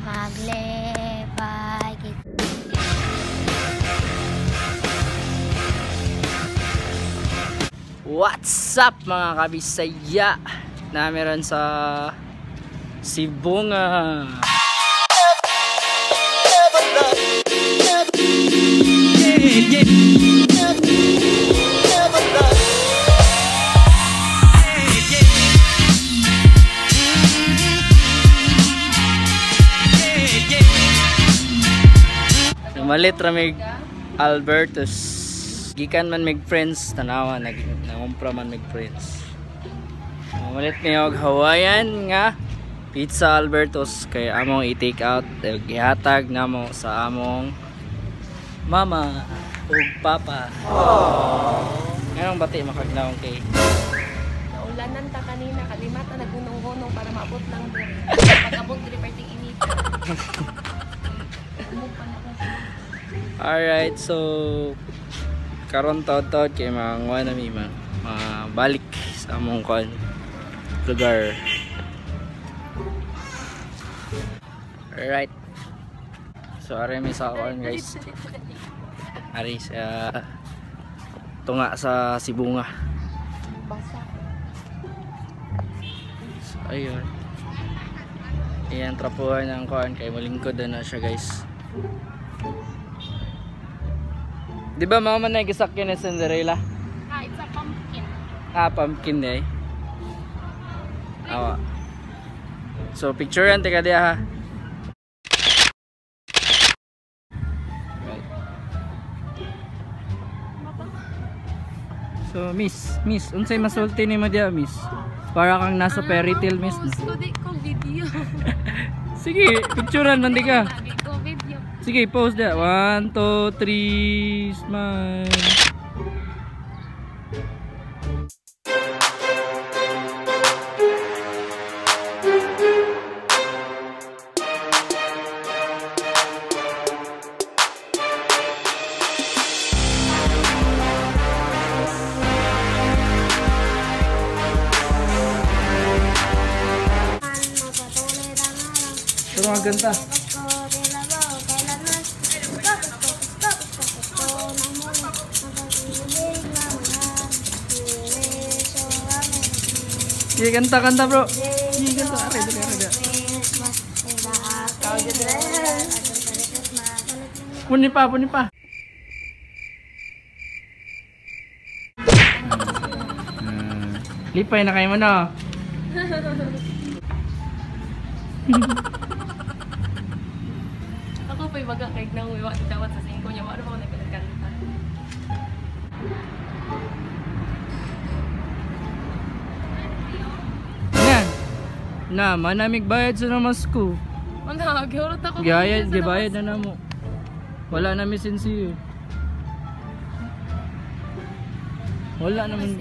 Maglipay kita. What's up, mga kabisaya? Na meron sa Sibonga. Namalit ra mig Albertus. Gikan man mig friends, tanawa nag nangumpra man mig friends. Namalit mi og Hawaiian nga Pizza Albertus kay among i-take out ug gihatag namo sa among mama ug papa. Nganong bati makagnaong kay? Naulanan ta kanina, kalimata nagunong-gunong para maabot lang diri. Pag-abot diri perting init. Alright, so karon taod-taod kay manguha na mi balik sa among kon lugar. Alright. So ari mi sa kuan, guys. Ari sa tunga sa Sibonga. Basa. So ayun. Ayan trapuhan ang kuan kay molingkod na siya, guys. Di ba mao man na gisakyan ni Cinderella? Ah, it's a pumpkin. Ah, pumpkin eh. Awa. So picture yan tika diha ha. Right. So miss, miss, unsay masulti nimo diha, miss? Para kang nasa fairy tale, miss. Gusto di ko video. Sige, picturean man di ka. Lagi ko video. Sige, pose dia. 1, 2, 3, smile. Pero ang ganda. Sige, kanta, kanta, bro. Sige, kanta. Aray, dali, aray, dali. Puni pa, puni pa. Lipay na kayo mo na. Ako pa'y baga kay nang wiwa dawat sa 5 niya. Wala pa ako nagkanta. Yan. Na, manamig bayad sa namasko. Ano, gihurot ako. Gayad, gibayad na namo. Wala na mi sinsiyo. Wala naman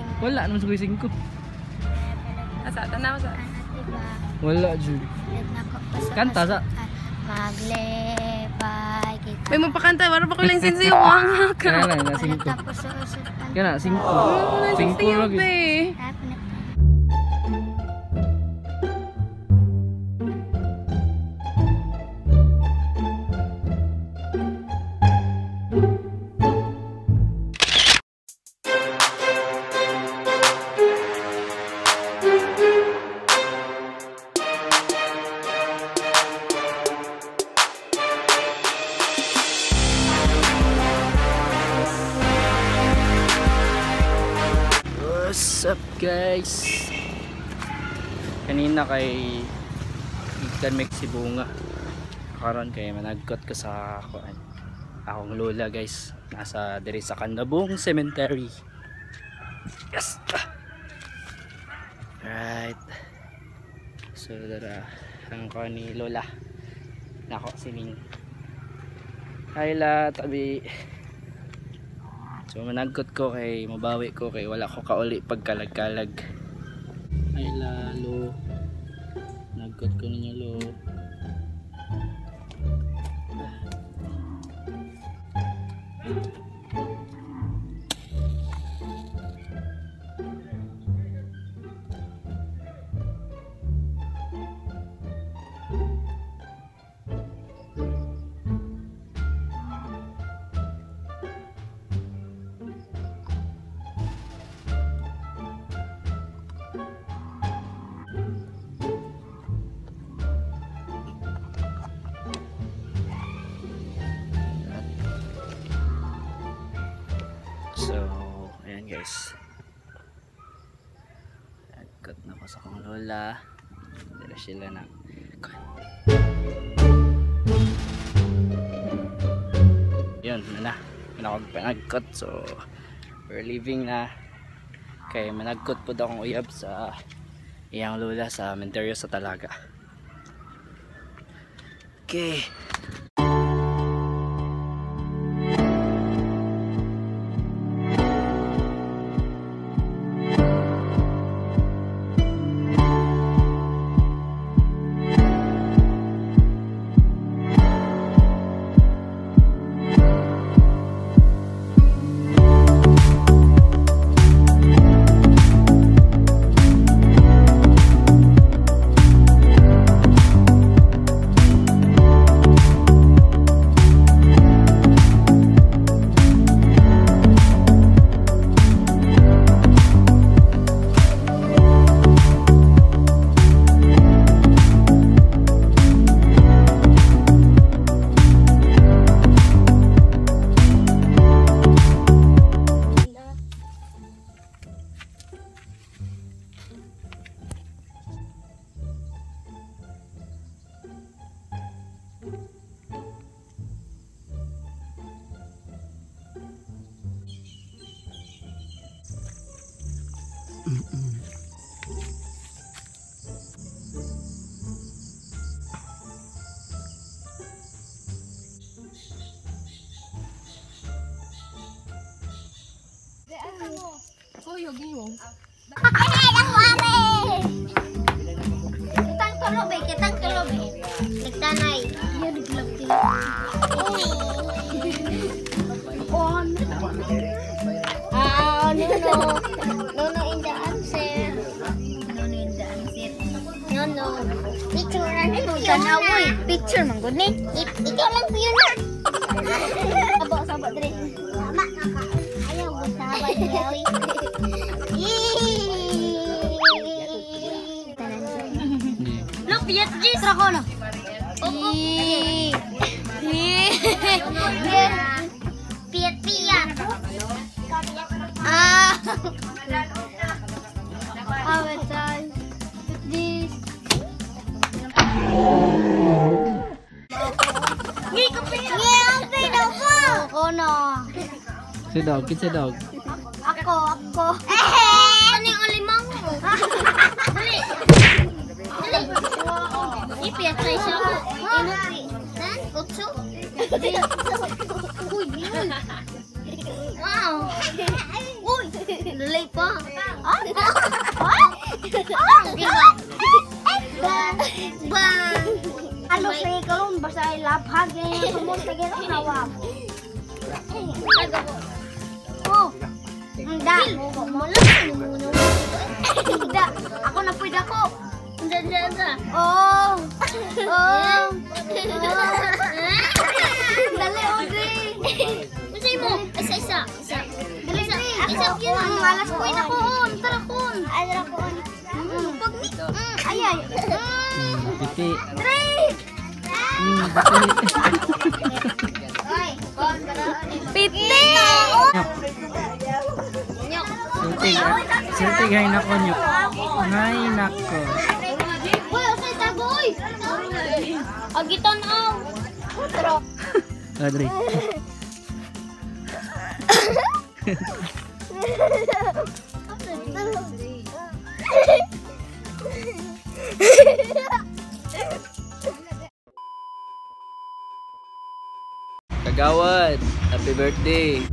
sa 5. Asa, tanaw sa. Wala jud. Kanta sa. Maglipay kita. May magpakanta, wala pa ko lang sinsiyo. Wanga ka. Kaya na, 5. Tapos usutan. Kaya na, 5. 5 lagi. Eh. What's up, guys? Kanina kay ikan make Sibonga. Karon kay managkot ko sa kuan. Akong lola, guys. Nasa diri sa Candabong Cemetery. Yes. Right. So dara ang kuan ni lola. Nako sining. Hi la, tabi. So managkot ko kay mabawi ko kay wala ko kauli pagkalag-kalag. Ay lalo. Nagkot ko ninyo lo. Guys. Nagkot na ko sa akong lola. Dira sila na. Yun, na. Managkot. So, we're leaving na. Kay managkot po daw akong uyab sa iyang lola sa Menterio sa Talaga. Okay. Kitang tulobe. Nagtanay. No. No, no in the answer. No, no in the answer. No, no. Picture na ito. Tanaw, picture man gud ni. Ikaw lang po yun na. Sabo, dre. Tama ka. Ayaw mo saba, dre. Look, yes, yes. Ako na. Piat, piat. Ah. This. Si dog, kitsa dog. Ako. Ano yung alimang mo? Dali. Dali. Ipiat na isa ko. Tan, otso. Uy, uy. Wow. Uy, lulay pa. Ah? Ba. Ano sa ikalong basta ilapag ganyan sumunta ganyan nawab. Oh. Hindi. Hindi. Ako na pwede ako. Hindi. Oh. Oh. Dali, Audrey. Usay mo. Isa. Dali, dali. Isa. Alas ko na koon. Tara koon. Tara koon. Pag ni. Ay, ay. Pipi. Dre. Pipi. Pipi. Sultig, hay nako nyo. Hay nako. Uy, usay tagoy. Agitan aw. Audrey. Kagawad, happy birthday.